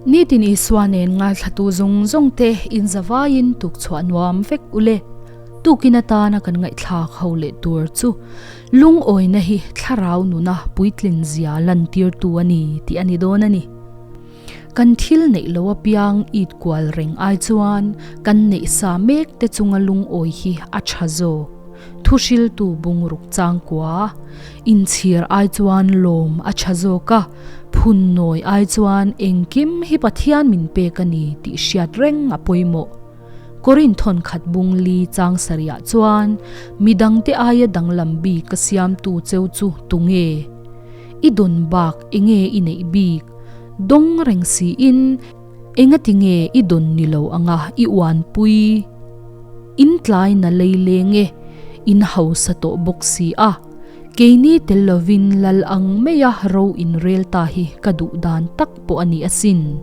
Nitin Isua nen ngaithlatu zawng zawng te in zavaiin tukchhuah nuam vek ule. Tukin atana kan ngaihthlak ho leh tur chu lungawina hi thlarau nuna puitlin zia lantirtu a ni tih a ni dawn a ni. Kan thil neih lo apiang it kual reng ai chuan kan neih sa mek te chunga lungawi hi a tha zawk. Thuhriltu bungruk changkua inchhir ai chuan lawm a tha zawk a, phun nawi ai chuan engkim hi Pathian min pek a ni tih hriat reng a pawimawh. Korin thawnkhat bung li chang sarihah chuan midangte aia danglam bik ka siamtu cheu chu tunge? I dawn bak enge i neih bik? Dawng reng siin engati nge i dawn ni lo anga i uanpui? In tlai na lei leng e, in hausa tawh bawk si a. Keini tel lovin lal ang maia ro in rel ta hi ka duh dan tak pawh a ni asin.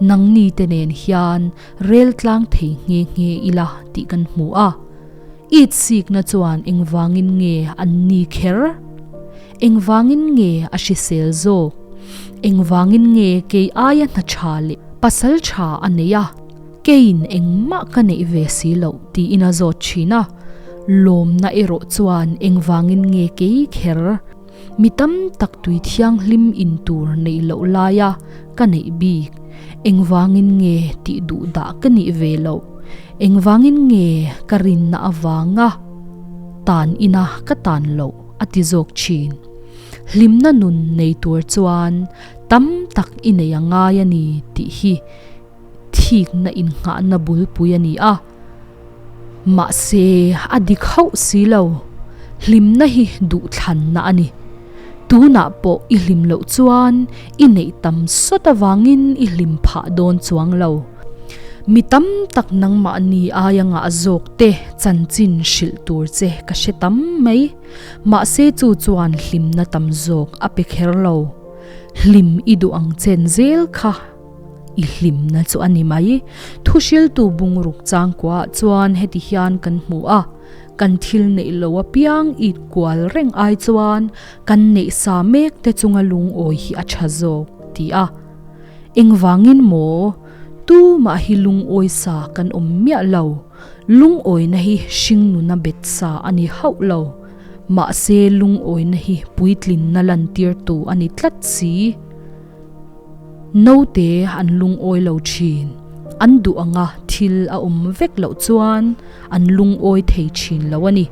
Nangni te nen hian rel tlang thei nghe nghe ila tih kan hmu a. It sikna chuan engvangin nge an ni kher? Engvangin nge a hrisel zawk? Engvangin nge kei aia hna tha leh pasal tha a nei a, keiin engmah ka neih ve si loh tiin a zawt thin a. Lawmna erawh chuan engvangin nge kei kher? Mi tam tak tui thianghlim in tur neih loh laia ka neih bik. Engvangin nge tih duh dah ka nih ve loh? Engvangin nge ka rinna avanga tan ina ka tan loh? a ti zawk thin. Hlimna nun nei tur chuan tam tak i nei a ngai a ni tih hi thikna innghahna bulpui a ni a. Mahse a dik hauh si lo, hlimna hi duhthlanna a ni. Tunah pawh i hlim loh chuan i neih tam sawt avangin i hlim phah dawn chuang lo. Mi tam tak nangmahni aia ngah zawk te chanchin hrilh tur che ka hre tam mai. Mahse chu chuan hlimna tam zawk a pe kher lo. Hlim i duh ang chen zel kha i hlimna chu a ni mai. Thuhriltu bungruk changkuaah chuan heti hian kan hmu a. Kan thil neih lo apiang it kual reng ai chuan kan neih sa mek te chunga lungawi hi a tha zawk, ti a. Engvangin maw? Tumah hi lungawi sa kan awm miah lo. Lungawina hi hringnuna bet sa a ni hauh lo. Mahse lungawina hi puitlinna lantirtu a ni tlat si. Naute an lungawi lo thin. An duh anga thil a awm vek loh chuan an lungawi thei thin lo a ni.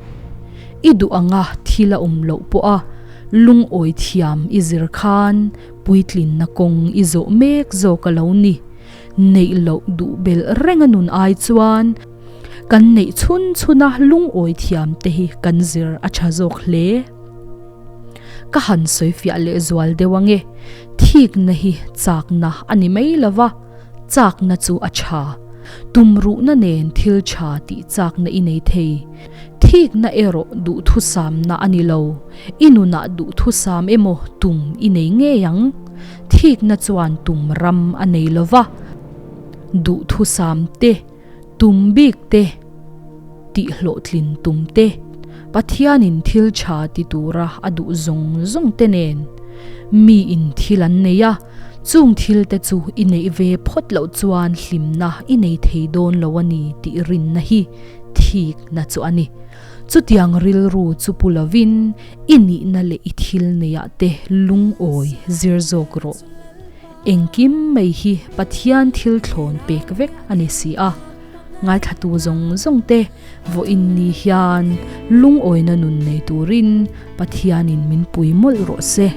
I duh anga thil a awm loh pawha lungawi thiam i zir khan puitlinna kawng i zawh mek zawk a lo ni. Neih loh duh belh reng a nun ai chuan kan neih chhun chhuna lungawi thiam te hi kan zir a tha zawk hle. Ka han sawi fiah leh zual deuh ange, thikna hi chakna a ni mai lo va, chakna chu a tha. Tumruhna nen thil tha tih chakna i nei thei. Thikna erawh duhthusamna a ni lo, i nunah duhthusam emaw tum i nei ngei ang. Thikna chuan tum ram a nei lo va, duhthusam te, tum bik te, tih hlawhtlin tum te, Pathianin thil tha ti tura a duh zawng zawng te nen miin thil an nei a, chung thil te chu i neih ve phawt loh chuan hlimna i nei thei dawn lo a ni tih rinna hi thikna chu a ni. Chutiang rilru chu pu lovin i nihna leh i thil neiah te lungawi zir zawk rawh. Engkim mai hi Pathian thil thlawn pek vek a ni si a. Ngaithlatu zawng zawng te vawiin ni hian lungawina nun nei turin Pathianin min pui mawlh rawh se.